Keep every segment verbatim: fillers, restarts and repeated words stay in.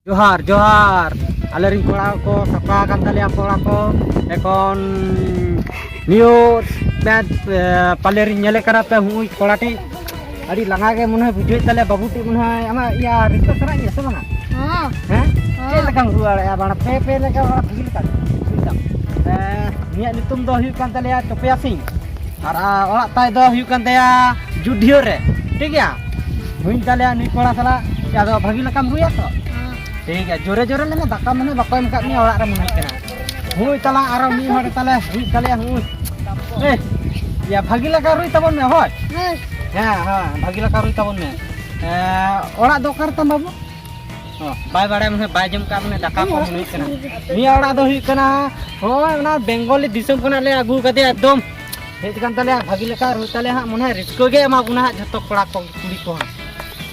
ᱡᱚᱦᱟᱨ, ᱡᱚᱦᱟᱨ᱾ ᱟᱞᱮ ᱨᱮᱱ ᱠᱚᱲᱟ ᱠᱚ ᱥᱟᱯᱷᱟ ᱟᱠᱟᱱ ᱛᱟᱞᱮᱭᱟ ᱠᱚᱲᱟ ᱠᱚ᱾ ᱮᱠᱷᱚᱱ ᱱᱤᱭᱟᱹ ᱢᱮᱪ, ᱮ, ᱯᱟᱞᱮ ᱨᱤᱧ ᱧᱮᱞᱮ ᱠᱟᱱᱟ ᱯᱮ, ᱦᱩᱭ ᱠᱚᱲᱟ ᱴᱤᱡ ᱟᱹᱰᱤ ᱞᱟᱸᱜᱟ ᱜᱮ ᱢᱚᱱᱮ ᱦᱚᱭ ᱵᱩᱡᱷᱟᱹᱣᱮᱫ ᱛᱟᱞᱮᱭᱟ᱾ ᱵᱟᱹᱵᱩ ᱴᱤᱡ ᱢᱚᱱᱮ ᱦᱚᱭ ᱟᱢᱟᱜ ᱤᱭᱟᱹ ᱨᱟᱹᱥᱠᱟᱹ ᱥᱟᱱᱟᱭᱮᱫ ᱢᱮᱭᱟ ᱥᱮ ᱵᱟᱝᱟ? ᱦᱚᱸ᱾ ᱦᱮᱸ? ᱦᱚᱸ᱾ ᱪᱮᱫ ᱞᱮᱠᱟᱢ ᱨᱩ ᱫᱟᱲᱮᱭᱟᱜᱼᱟ? ᱵᱟᱲᱟ ᱯᱮ ᱯᱮ ᱞᱮᱠᱟ ᱵᱟᱲᱟ ᱵᱷᱟᱹᱜᱤ ᱞᱮᱠᱟ ᱨᱩᱭ ᱛᱟᱢ᱾ ᱮ, ᱱᱩᱭᱟᱜ ᱧᱩᱛᱩᱢ ᱫᱚ ᱦᱩᱭᱩᱜ ᱠᱟᱱ ᱛᱟᱞᱮᱭᱟ ᱪᱚᱯᱮᱭᱟ ᱥᱤᱝ᱾ ᱟᱨ, ᱟᱨ ᱚᱲᱟᱜ ᱛᱟᱭ ᱫᱚ ᱦᱩᱭᱩᱜ ᱠᱟᱱ ᱛᱟᱭᱟ ᱡᱩᱰᱷᱤᱭᱟᱹ ᱨᱮ, ᱴᱷᱤᱠ ᱜᱮᱭᱟ? ᱦᱩᱭᱮᱱ ᱛᱟᱞᱮᱭᱟ ᱱᱩᱭ ᱠᱚᱲᱟ ᱥᱟᱞᱟᱜ᱾ ᱟᱫᱚ ᱵᱷᱟᱹᱜᱤ ᱞᱮᱠᱟᱢ ᱨᱩᱭᱟ ᱛᱚ? ᱦᱮᱸ᱾ ᱴᱷᱤᱠ ᱜᱮᱭᱟ, ᱡᱳᱨᱮ ᱡᱳᱨᱮ ᱞᱮ ᱢᱮ, ᱫᱟᱠᱟ ᱢᱟᱱᱮ ᱵᱟᱠᱚ ᱮᱢ ᱠᱟᱜ ᱢᱮᱭᱟ ᱚᱲᱟᱜ ᱨᱮ ᱢᱚᱱᱮ ᱦᱩᱭᱩᱜ ᱠᱟᱱᱟ᱾ ᱦᱩᱭ ᱛᱟᱞᱟᱝ ᱟᱨᱚ ᱢᱤᱫ ᱦᱚᱲ ᱛᱟᱞᱮ ᱦᱩᱭᱩᱜ ᱛᱟᱞᱮᱭᱟ, ᱦᱩᱭ᱾ ᱮ, ᱭᱟ, ᱵᱷᱟᱹᱜᱤ ᱞᱮᱠᱟ ᱨᱩᱭ ᱛᱟᱵᱚᱱ ᱢᱮ, ᱦᱳᱭ᱾ ᱦᱳᱭ᱾ ᱦᱮᱸ, ᱦᱮᱸ, ᱵᱷᱟᱹᱜᱤ ᱞᱮᱠᱟ ᱨᱩᱭ ᱛᱟᱵᱚᱱ ᱢᱮ᱾ ᱮ, ᱚᱲᱟᱜ ᱫᱚ ᱚᱠᱟ ᱨᱮᱛᱟᱢ ᱵᱟᱹᱵᱩ? ᱚ, ᱵᱟᱭ ᱵᱟᱲᱟᱭᱟ ᱢᱚᱱᱮ, ᱵᱟᱭ ᱡᱚᱢ ᱠᱟᱜ ᱢᱚᱱᱮ, ᱫᱟᱠᱟ ᱠᱚ ᱢᱚᱱᱮ ᱦᱩᱭᱩᱜ ᱠᱟᱱᱟ᱾ ᱱᱤᱭᱟᱹ ᱚᱲᱟᱜ ᱫᱚ ᱦᱩᱭᱩᱜ ᱠᱟᱱᱟ, ᱦᱳᱭ, ᱚᱱᱟ ᱵᱮᱝᱜᱚᱞᱤ ᱫᱤᱥᱚᱢ ᱠᱷᱚᱱᱟᱜ ᱞᱮ ᱟᱹᱜᱩ ᱠᱟᱫᱮᱭᱟ, ᱮᱠᱫᱚᱢ ᱦᱮᱡ ᱠᱟᱱ ᱛᱟᱞᱮᱭᱟ, ᱵᱷᱟᱹᱜᱤ ᱞᱮᱠᱟ ᱨᱩᱭ ᱛᱟᱞᱮᱭᱟ ᱦᱟᱸᱜ, ᱢᱚᱱᱮ ᱦᱚᱭ ᱨᱟᱹᱥᱠᱟᱹ ᱜᱮ ᱮᱢᱟ ᱵᱚᱱᱟ ᱦᱟᱸᱜ ᱡᱷᱚᱛᱚ ᱠᱚᱲᱟ ᱠᱚ, ᱠᱩᱲᱤ ᱠᱚ ᱦᱟᱸᱜ᱾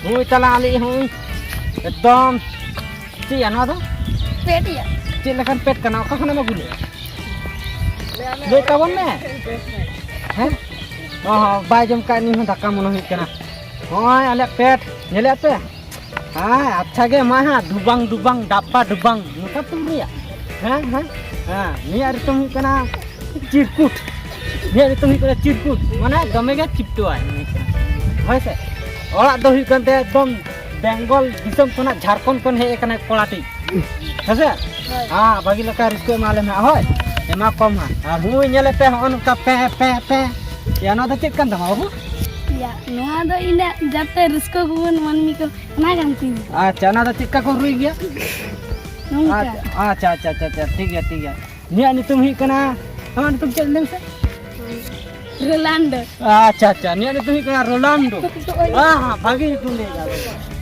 ᱦᱳᱭ, ᱛᱟᱞᱟ ᱟᱞᱮ ᱦᱚᱸ ᱮᱠᱫᱚᱢ ᱪᱮᱫ ᱭᱟ ᱱᱚᱣᱟ ᱫᱚ? ᱯᱮᱴ ᱭᱟ᱾ ᱪᱮᱫ ᱞᱮᱠᱟᱱ ᱯᱮᱴ ᱠᱟᱱᱟ? ᱚᱠᱟ ᱠᱷᱚᱱᱮᱢ ᱟᱹᱜᱩ ᱞᱮᱫᱟ? ᱞᱟᱹᱭ ᱛᱟᱵᱚᱱ ᱢᱮ᱾ ᱦᱮᱸ? ᱚ ᱦᱚᱸ, ᱵᱟᱭ ᱡᱚᱢ ᱠᱟᱜ, ᱱᱤᱭᱟᱹ ᱦᱚᱸ ᱫᱟᱠᱟ ᱢᱚᱱᱮ ᱦᱩᱭᱩᱜ ᱠᱟᱱᱟ᱾ ᱱᱚᱜᱼᱚᱭ ᱟᱞᱮᱭᱟᱜ ᱯᱮᱴ, ᱧᱮᱞᱮᱫ ᱯᱮ? ᱦᱮᱸ, ᱟᱪᱪᱷᱟ ᱜᱮ ᱮᱢᱟᱭ ᱦᱟᱸᱜ, ᱰᱩᱵᱟᱝ ᱰᱩᱵᱟᱝ, ᱰᱟᱯᱯᱟ ᱰᱩᱵᱟᱝ, ᱱᱚᱝᱠᱟ ᱛᱩᱞ ᱨᱮᱭᱟᱜ᱾ ᱦᱮᱸ, ᱦᱮᱸ, ᱦᱮᱸ, ᱱᱩᱭᱟᱜ ᱧᱩᱛᱩᱢ ᱦᱩᱭᱩᱜ ᱠᱟᱱᱟ ᱪᱤᱨᱠᱩᱴ᱾ ᱱᱩᱭᱟᱜ ᱧᱩᱛᱩᱢ ᱦᱩᱭᱩᱜ ᱠᱟᱱᱟ ᱪᱤᱨᱠᱩᱴ, ᱢᱟᱱᱮ ᱫᱚᱢᱮ ᱜᱮ ᱪᱤᱯᱴᱟᱹᱣᱟᱭ᱾ ᱦᱳᱭ ᱥᱮ, ᱚᱲᱟᱜ ᱫᱚ ᱦᱩᱭᱩᱜ ᱠᱟᱱ ᱛᱟᱭᱟ ᱮᱠᱫᱚᱢ ᱵᱮᱝᱜᱚᱞ ᱫᱤᱥᱚᱢ ᱠᱷᱚᱱᱟᱜ, ᱡᱷᱟᱲᱠᱷᱚᱸᱰ ᱠᱷᱚᱱ ᱦᱮᱡ ᱟᱠᱟᱱᱟᱭ ᱠᱚᱲᱟ ᱴᱤᱡ᱾ ᱦᱮᱸ ᱥᱮ? ᱦᱳᱭ᱾ ᱦᱮᱸ, ᱵᱷᱟᱹᱜᱤ ᱞᱮᱠᱟ ᱨᱟᱹᱥᱠᱟᱹ ᱮᱢᱟ ᱞᱮ ᱢᱮ, ᱦᱳᱭ᱾ ᱮᱢᱟ ᱠᱚᱢ ᱦᱟᱸᱜ᱾ ᱟᱨ ᱦᱩᱭ ᱧᱮᱞᱮᱫ ᱯᱮ, ᱦᱚᱸᱜᱼᱚ ᱱᱚᱝᱠᱟ ᱯᱮ, ᱯᱮ, ᱯᱮ᱾ ᱭᱟ, ᱱᱚᱣᱟ ᱫᱚ ᱪᱮᱫ ᱠᱟᱱ ᱛᱟᱢᱟ, ᱵᱟᱹᱵᱩ? ᱭᱟ, ᱱᱚᱣᱟ ᱫᱚ ᱤᱧᱟᱹᱜ ᱡᱟᱛᱮ ᱨᱟᱹᱥᱠᱟᱹ ᱵᱚᱱ ᱢᱟᱹᱱᱢᱤ ᱠᱚ, ᱚᱱᱟ ᱠᱟᱱ ᱛᱤᱧᱟ᱾ ᱟᱪᱪᱷᱟ, ᱚᱱᱟ ᱫᱚ ᱪᱮᱫ ᱞᱮᱠᱟ ᱠᱚ ᱨᱩᱭ ᱜᱮᱭᱟ? ᱱᱚᱝᱠᱟ᱾ ᱟᱪᱪᱷᱟ, ᱟᱪᱪᱷᱟ, ᱟᱪᱪᱷᱟ, ᱟᱪᱪᱷᱟ, ᱟᱪᱪᱷᱟ, ᱴᱷᱤᱠ ᱜᱮᱭᱟ, ᱴᱷᱤᱠ ᱜᱮᱭᱟ᱾ ᱱᱩᱭᱟᱜ ᱧᱩᱛᱩᱢ ᱦᱩᱭᱩᱜ ᱠᱟᱱᱟ, ᱟᱢᱟᱜ ᱧᱩᱛᱩᱢ ᱪᱮᱫ ᱞᱟᱹᱭ ᱢᱮᱥᱮ? ᱨᱳᱞᱟᱱᱰᱳ᱾ ᱟᱪᱪᱷᱟ, ᱟᱪᱪᱷᱟ, ᱱᱩᱭᱟᱜ ᱧᱩᱛᱩᱢ ᱦᱩᱭᱩᱜ ᱠᱟᱱᱟ ᱨᱳᱞᱟᱱᱰᱳ᱾ ᱦᱮᱸ, ᱦᱮᱸ, ᱵᱷᱟᱹᱜᱤ ᱧᱩᱛᱩᱢ ᱞᱟᱹᱭ ᱠᱟᱫᱟ᱾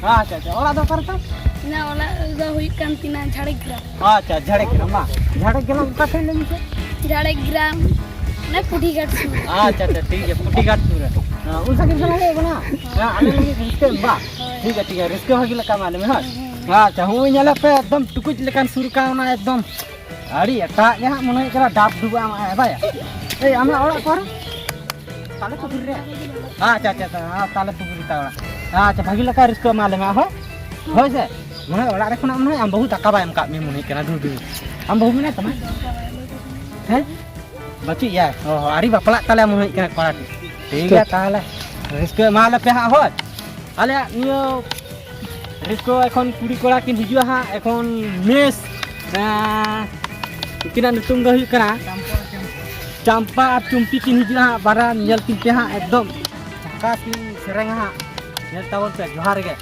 ᱟᱪᱪᱷᱟ, ᱟᱪᱪᱷᱟ, ᱚᱲᱟᱜ ᱫᱚ ᱚᱠᱟ ᱨᱮ ᱛᱟᱢ? ᱤᱧᱟᱹᱜ ᱚᱲᱟᱜ ᱫᱚ ᱦᱩᱭᱩᱜ ᱠᱟᱱ ᱛᱤᱧᱟ ᱡᱷᱟᱲᱜᱨᱟᱢ᱾ ᱟᱪᱪᱷᱟ, ᱡᱷᱟᱲᱜᱨᱟᱢ ᱵᱟᱝ? ᱡᱷᱟᱲᱜᱨᱟᱢ ᱚᱠᱟ ᱴᱷᱮᱱ ᱞᱟᱹᱭ ᱢᱮᱥᱮ? ᱡᱷᱟᱲᱜᱨᱟᱢ, ᱚᱱᱮ ᱯᱩᱴᱷᱤᱜᱷᱟᱴ ᱥᱩᱨ᱾ ᱟᱪᱪᱷᱟ, ᱟᱪᱪᱷᱟ, ᱴᱷᱤᱠ ᱜᱮᱭᱟ, ᱯᱩᱴᱷᱤᱜᱷᱟᱴ ᱥᱩᱨ ᱨᱮ᱾ ᱦᱮᱸ, ᱩᱱ ᱥᱟᱺᱜᱤᱧ ᱠᱷᱚᱱᱟᱜ ᱦᱮᱡ ᱠᱟᱱᱟ? ᱦᱮᱸ, ᱟᱞᱮ ᱞᱟᱹᱜᱤᱫ ᱨᱟᱹᱥᱠᱟᱹ ᱮᱢ ᱵᱟ? ᱦᱳᱭ᱾ ᱴᱷᱤᱠ ᱜᱮᱭᱟ, ᱴᱷᱤᱠ ᱜᱮᱭᱟ, ᱨᱟᱹᱥᱠᱟᱹ ᱵᱷᱟᱹᱜᱤ ᱞᱮᱠᱟ ᱮᱢᱟᱞᱮ ᱢᱮ, ᱦᱮᱸ? ᱦᱮᱸ, ᱦᱮᱸ᱾ ᱟᱪᱪᱷᱟ, ᱦᱳᱭ, ᱧᱮᱞᱮ ᱯᱮ, ᱮᱠᱫᱚᱢ ᱴᱩᱠᱩᱡ ᱞᱮᱠᱟᱱ ᱥᱩᱨ ᱠᱟᱣᱱᱟ, ᱮᱠᱫᱚᱢ ᱟᱹᱰᱤ ᱮᱴᱟᱜ ᱜᱮ ᱦᱟᱸᱜ ᱢᱚᱱᱮ ᱦᱩᱭᱩᱜ ᱠᱟᱱᱟ, ᱰᱟᱵ ᱰᱩᱵᱟᱹ ᱟᱢᱟᱜ ᱮ ᱵᱟᱭᱟ᱾ ᱮᱭ, ᱟᱢᱟᱜ ᱚᱲᱟᱜ ᱚᱠᱟᱨᱮ? ᱛᱟᱞᱮ ᱯᱩᱠᱷᱨᱤ ᱨᱮ? ᱟᱪᱪᱷᱟ, ᱟᱪᱪᱷᱟ, ᱟᱪᱪᱷᱟ, ᱦᱮᱸ, ᱛᱟᱞᱮ ᱯᱩᱠᱷᱨᱤ ᱛᱟᱲᱟ᱾ ᱟᱪᱪᱷᱟ, ᱵᱷᱟᱹᱜᱤ ᱞᱮᱠᱟ ᱨᱟᱹᱥᱠᱟᱹ ᱮᱢᱟᱞᱮ ᱢᱮ, ᱦᱳᱭ? ᱦᱳᱭ ᱥᱮ? ᱢᱚᱱᱮ ᱦᱚᱭ ᱚᱲᱟᱜ ᱨᱮ ᱠᱷᱚᱱᱟᱜ ᱢᱚᱱᱮ ᱦᱚᱭ ᱟᱢ ᱵᱟᱹᱦᱩ ᱫᱟᱠᱟ ᱵᱟᱭ ᱮᱢ ᱠᱟᱜ ᱢᱮ ᱢᱚᱱᱮ ᱦᱩᱭᱩᱜ ᱠᱟᱱᱟ, ᱫᱩ ᱫᱩ᱾ ᱟᱢ ᱵᱟᱹᱦᱩ ᱢᱮᱱᱟᱭ ᱛᱟᱢᱟ? ᱦᱮᱸ? ᱵᱟᱹᱪᱩᱜ ᱭᱟ? ᱚ, ᱟᱹᱣᱨᱤ ᱵᱟᱯᱞᱟᱜ ᱛᱟᱞᱮᱭᱟ ᱢᱚᱱᱮ ᱦᱩᱭᱩᱜ ᱠᱟᱱᱟ ᱠᱚᱲᱟ ᱴᱷᱮᱱ᱾ ᱴᱷᱤᱠ ᱜᱮᱭᱟ ᱛᱟᱦᱚᱞᱮ, ᱨᱟᱹᱥᱠᱟᱹ ᱮᱢᱟᱞᱮ ᱯᱮ ᱦᱟᱸᱜ ᱦᱳᱭ᱾ ᱟᱞᱮᱭᱟᱜ ᱱᱤᱭᱟᱹ ᱨᱟᱹᱥᱠᱟᱹ ᱮᱠᱷᱚᱱ ᱠᱩᱲᱤ ᱠᱚᱲᱟ ᱠᱤᱱ ᱦᱤᱡᱩᱜᱼᱟ ᱦᱟᱸᱜ, ᱮᱠᱷᱚᱱ ᱢᱮᱥ, ᱟᱸ, ᱩᱱᱠᱤᱱᱟᱜ ᱧᱩᱛᱩᱢ ᱫᱚ ᱦᱩᱭᱩᱜ ᱠᱟᱱᱟ ᱪᱟᱢᱯᱟ ᱟᱨ ᱪᱩᱢᱯᱤ ᱠᱤᱱ ᱦᱤᱡᱩᱜᱼᱟ ᱦᱟᱸᱜ, ᱵᱟᱱᱟᱨ ᱧᱮᱞ ᱠᱤᱱ ᱯᱮ ᱦᱟᱸᱜ, ᱮᱠᱫᱚᱢ ᱡᱷᱟᱠᱟᱥ ᱠᱤᱱ ᱥᱮᱨᱮᱧᱟ ᱦᱟᱸᱜ, ᱧᱮᱞ ᱛᱟᱵᱚᱱ ᱯᱮ᱾ ᱡᱚᱦᱟᱨ ᱜᱮ᱾